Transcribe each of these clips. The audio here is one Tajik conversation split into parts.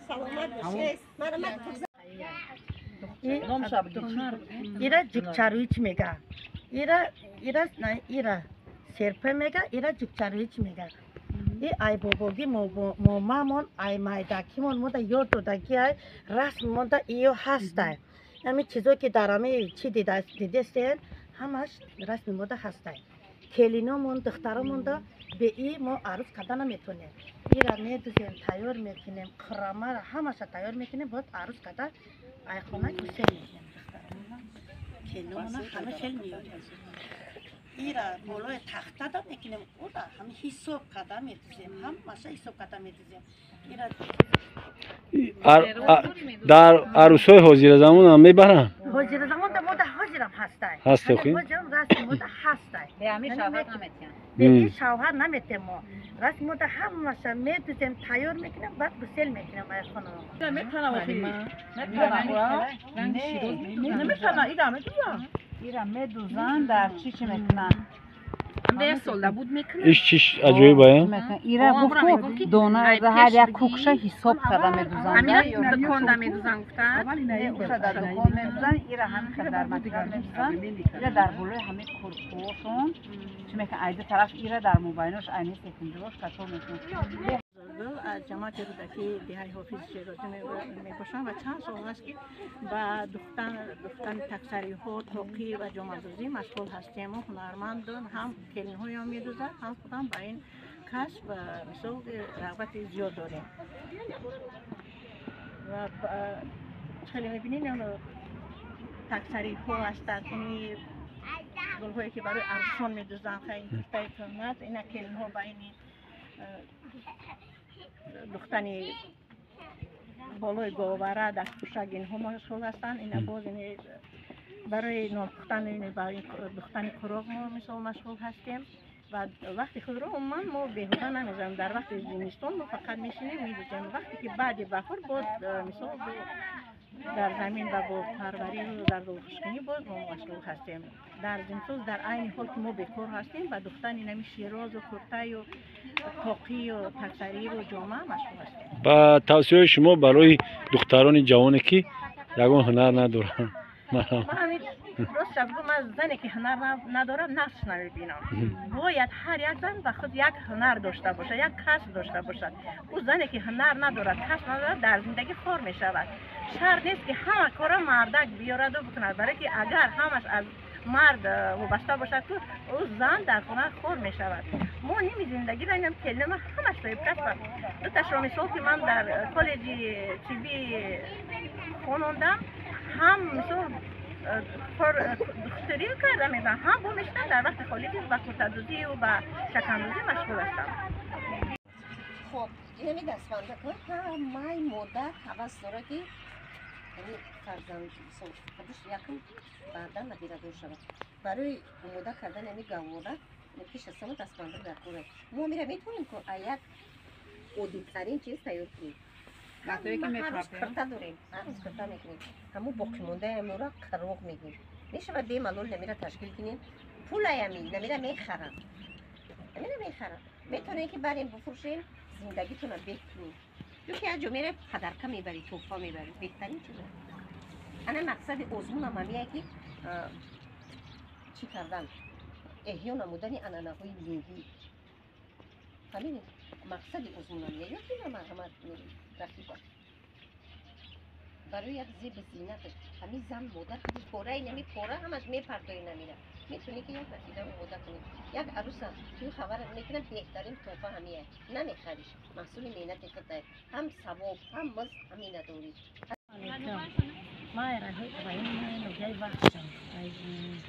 Саломат бошед. Марҳамат. Ира ҷикчаруич мега. Ира ира ира серпе мега, ира ҷикчаруич мега. И ай бобоги момамон, ай майдакимон мода ёд додаги, ай расм монда иё ҳастай. Ами чизое ки дар ами чи дидестен, ҳамаш расми мода ҳастай. Келиномон, духтаромонда бе и мо арӯз карда наметонем. Ира медузем, тайёр мекунем, қирамара ҳамаша тайёр мекунем, бояд арӯз карда айхона гусел мекунем духтаромона. Келиномона ҳама хел меёрем. Ира болои тахта да мекунем, ура ҳама ҳисоб карда медузем, ҳамаша ҳисоб карда медузем. Ира Дар арӯсҳои ҳозиразамон ҳам мебаранд? Ҳозиразамон да мода ҳозирам ҳастай. Ҳастай, хи? Ҳозирам расми мода ҳастай. Бе ҳамин шавҳар наметиҳанд. Бе ин шавҳар наметем мо. Расми мода ҳамаша медузем, тайёр мекунем, баъд гусел мекунем айхонамо. Наметана, ира медузан. Ира медузан, дар чӣ чӣ мекунанд? Иш чиш аҷоиб ая? Ира гуфт, дона ҳар як кукша ҳисоб карда медузанд. Ҳамина дуконда медузанд гуфтанд? Уша дар дукон медузанд, ира ҳамин хел дар мактаб медузанд, ира дар болои ҳамин куркуошон чӣ мекунанд, айду тараф ира дар мобайнош айни секунҷирош кашол мекунанд. Аз ҷамоати Рӯдакӣ деҳаи Ҳофизи Шерозӣ мебошам ва чанд сол аст, ки ба духтани таксариҳо, тоқӣ ва ҷомадӯзӣ машғул ҳастем. Мо ҳунармандон, ҳам келинҳоям медӯзанд, ҳам худам ба ин касб мисол рағбати зиёд дорем. Ва хеле мебинед, таксариҳо ҳастанд, ини гулҳое ки барои арӯсон медӯзанд, ин куртаи кӯҳнат, ина келинҳо ба ини духтани болои говара, дастпӯшак, инҳо машғул ҳастанд. Ина боз ини барои нонпухтан, духтани қуроқ мо мисол машғул ҳастем. Ва вақти худро умуман мо беҳуда намезанем. Дар вақти зимистон мо фақат мешинем, медӯзем. Вақте ки баъди баҳор боз мисол дар замин ба боғпарварию зардолухушкунӣ боз мо машғул ҳастем. Дар зимистон, дар айни ҳол ки мо бекор ҳастем, ба духтани нами широзу куртаю тоқию таксариву ҷома машғул ҳастем. Ба тавсияҳои шумо барои духтарони ҷавоне, ки ягон ҳунар надоранд? Рост бигӯ, ман зане ки ҳунар надорад нафс намебинам. Бояд ҳар як зан ба худ як ҳунар дошта бошад, як касб дошта бошад. Ӯ зане ки ҳунар надорад, касб надорад, дар зиндагӣ хор мешавад. Шарт нест, ки ҳама кора мардак биёраду бикунад, барое ки агар ҳамаш аз мард вобаста бошад, ку ӯ зан дар хона хор мешавад. Мо ними зиндагиро инам келинама ҳамаш соҳибкасб. Дуташро мисол ки ман дар коллеҷи тиббӣ хонондам, ҳам мисол духтурӣ карда медам, ҳам бо мешинам дар вақти холӣ ба куртадӯзию ба шакандӯзӣ машғул ҳастам. Хоб, инами дастбандакҳо ҳамаи модар ҳавас дорад, ки ами фарзанд худаш якум, баъдан набирадор шавад. Барои омода кардани ами гаҳвора пеш аз ҳама дастбандак дар кор. Мо мира метавонем ку а як оддитарин чиз тайёр кунем. Ҳар рӯз кирта дорем, ҳар рӯз кирта мекунем, ҳамун боқимондаи амора қароқ мегӯем. Мешавад бемалол намира ташкил кунем. Пулаями намира мехарам, намира мехарам, метавонем ки барем буфурӯшем, зиндагитона беҳ кунем. Ё ки як ҷо мераи, подарка мебарӣ, тӯҳфа мебарӣ, беҳтарин чиз. Ана мақсади озмунам ҳамия, ки чӣ кардан, эҳё намудани анъанаҳои миллӣ. Фаҳмидед, мақсади озмунам ё ки марҳамат, рафиқа, барои як зебу зинаташ ҳамин зан модар пораи нами пора ҳамаш мепартои намира. Метавонӣ ки як рафида омода кунӣ, як аруса туи хабар мекунам, беҳтарин тӯҳфа ҳамия. Намехариш, маҳсули меҳнати худае, ҳам савоб, ҳам мизд ҳамина дорӣ. Ман ноҳияи Вахшам,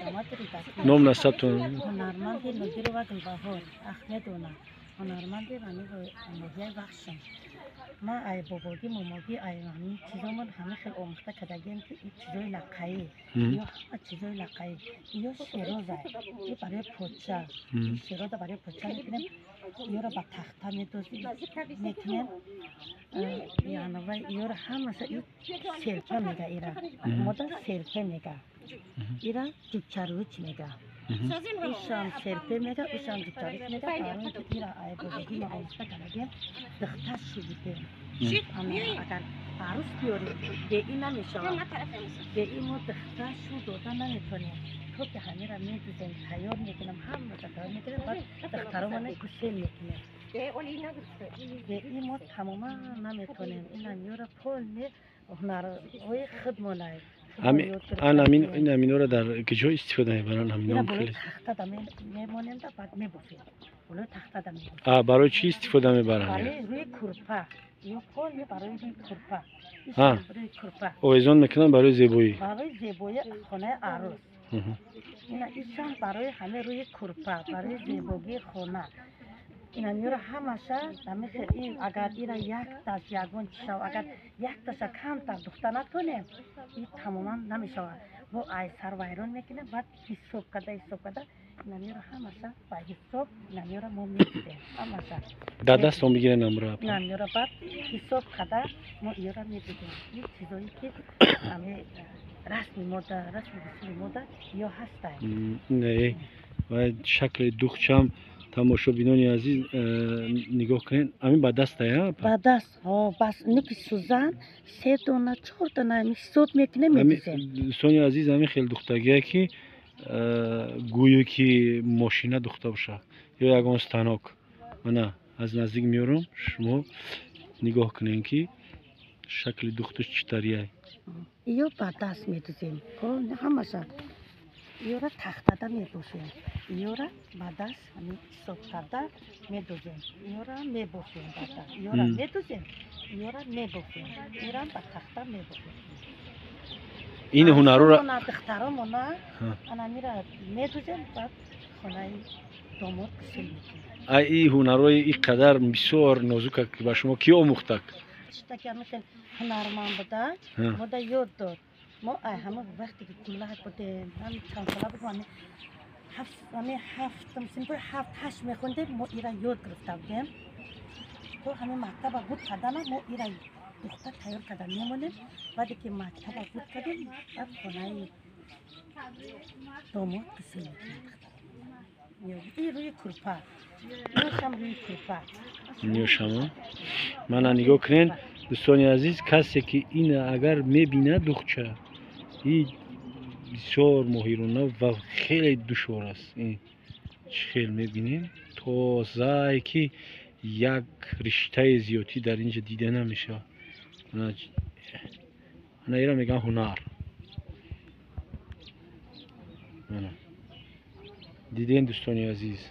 ҷамоати Рӯдакӣ. Ном насабтон? Ҳунарманди Нодирова Гулбаҳор Ахмедовна, ҳунарманди ноҳияи Вахшам. Ман ай бобогӣ, момогӣ, ай ҳамин чизомон ҳама хел омӯхта кардагием, ки ин чизои лаққаӣ ё ҳама чизои лаққаӣ ё шероза, и барои поча, шероза барои поча мекунем, ёро ба тахта медозем, мекунем, яънавай ёро ҳамаша. И серпа мега, ира мода серпе мега, ира ҷучаруч мега, ушам серпе мега, ушам ҷучаруч мега. Барои ки ира ай бобогӣ ма омӯхта кардагием. духта шудем. Агар арӯс биёрем, бе ин намешавад. Бе ин мо духта шу дода наметонем. То ки ҳамира медузем, тайёр мекунем, ҳамаша тайёр мекунем, баъд духтаромона гусел мекунем. Бе ин мо тамоман наметонем. Инам ёра полне ҳунарҳои худмонай. Ин аминора дар куҷо истифода мебаранд? Амином хеле тахтада мемонем да баъд мебофем. Болои тахтада мебофем. Барои чӣ истифода мебаранд? Барои рӯи курпа. Ё поле барои рӯи курпа. Рӯи курпа. Овезон мекунанд барои зебоӣ. Барои зебоии хонаи арӯс. Ина ишам барои ҳама рӯи курпа, барои зебогии хона. Ина миёра ҳамаша намехел ин агар ира якташ ягон чи шав, агар якташа камтар духта натонем, ин тамоман намешавад. Бо ай сар вайрон мекунем, баъд ҳисоб карда, ҳисоб карда, ина миёра ҳамаша ба ҳисоб ина миёра мо медидем ҳамаша. Дар дастон бигирен амра. Ина миёра баъд ҳисоб карда мо иёра медидем. Ин чизое ки ҳаме расми мода, расми усули мода ё ҳастай. Не, ва шакли духчам тамошобинони азиз нигоҳ кунед. Ҳамин ба дастая? Ба даст, ҳо, бас нуки сӯзан се дона, чор дона ҳисоб мекунем, медузем. Дӯстони азиз, ҳамин хел духтагие ки гӯё ки мошина духта бошад ё ягон станок. Мана аз наздик меорам, шумо нигоҳ кунед ки шакли духташ чӣ тарияй. Ё ба даст медузем, ҳамаша. Ёра тахтада мебофем, ёра ба даст ҳисоб карда медузем, ёра мебофем ба даст, ёра медузем, ёра мебофем, ёрам ба тахта мебофем. Ин ҳунарро духтаромона анамира медузем, баъд хонаи домод гусел мекунем. Ай ин ҳунарҳои ин қадар бисёр нозука ба шумо кӣ омӯхтак? Читаки ҳамин ҳунарманд буда, мода ёд дод. Мо ай ҳама вақте ки куллак будем, ҳами чанд сола будем, ҳами ҳафтум синфи ҳафт ҳашт мехондем, мо ира ёд гирифта будем. То ҳами мактаба буд кардана мо ира духта тайёр карда мемонем. Баъде ки мактаба буд кардем, баъд хонаи домод гусел мекунем. Ин рӯи курпа, ниёшам рӯи курпа. Ниёшама? Мана нигоҳ кунед дӯстони азиз, касе ки ин агар мебинад духча, ин бисёр моҳирона ва хеле душвор аст. Ин чӣ хел мебинем, тозае ки як риштаи зиёдтӣ дар инҷа дида намешавад. Ана ира мегӯянд ҳунар. Ана дидем дӯстони азиз.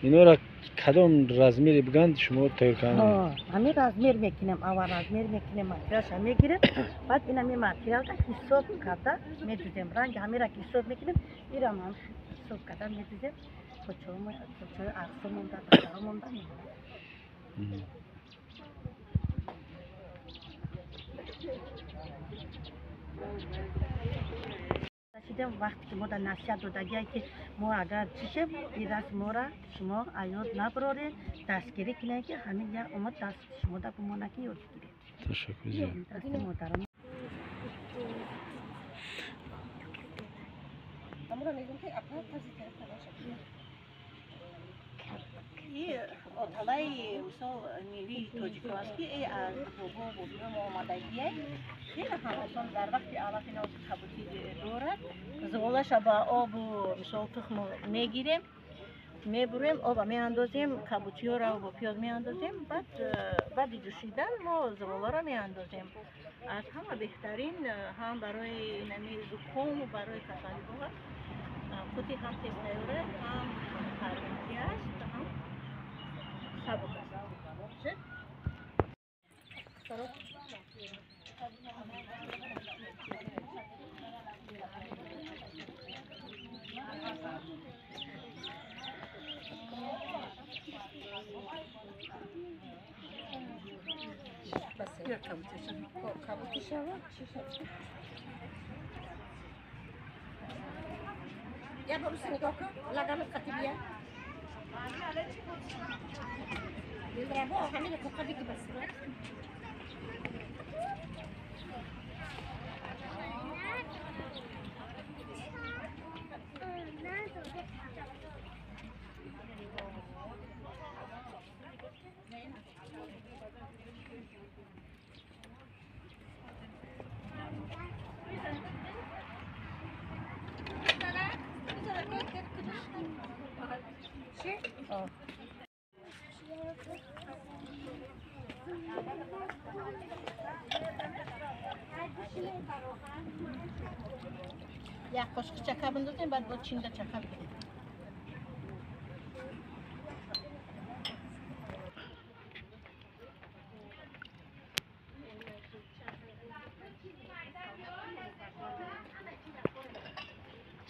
Инора кадом размере биганд шумо тайёр кардан? Ҳамин размер мекунем, аввал размер мекунем, материалша мегирем, баъд ин ҳамин материалда ҳисоб карда медузем. Ранги ҳамира ки ҳисоб мекунем, ирам ҳам ҳисоб карда медузем. Почои арсо монда, духтаро монда. Шидем вақте ки мо дар насиҳат додагие ки мо агар чишем, ин расм мора шумо аёд набароред, дастгирӣ кунед ки ҳамин як умр даст шумо да бимонад ки ёд бигиред. Ташаккур зиёд. Дасти модарам. Оталаи мисол миллии тоҷико аст ки аз бобо бобиё мо омадагие, хеле ҳам осон дар вақти алаф ино кабутӣ дорад. Зуғолаша ба обу мисол тухму мегирем, мебурем, оба меандозем, кабутиёро бо пиёз меандозем, баъд баъди ҷӯшидан мо зуғоларо меандозем. Аз ҳама беҳтарин ҳам барои нами зукому барои касалиҳо аст. Қути ҳам тез тайёр аст, ҳам фарментӣ аст, ҳам сабук аст. Я боруси нигоҳ кун, лаганат қати бия. Дилрабо, ҳамин қоқа биги ба сурат. Як қошуқ чака бандозем, баъд бо чинда чака бикунем.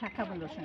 Чака бандозем.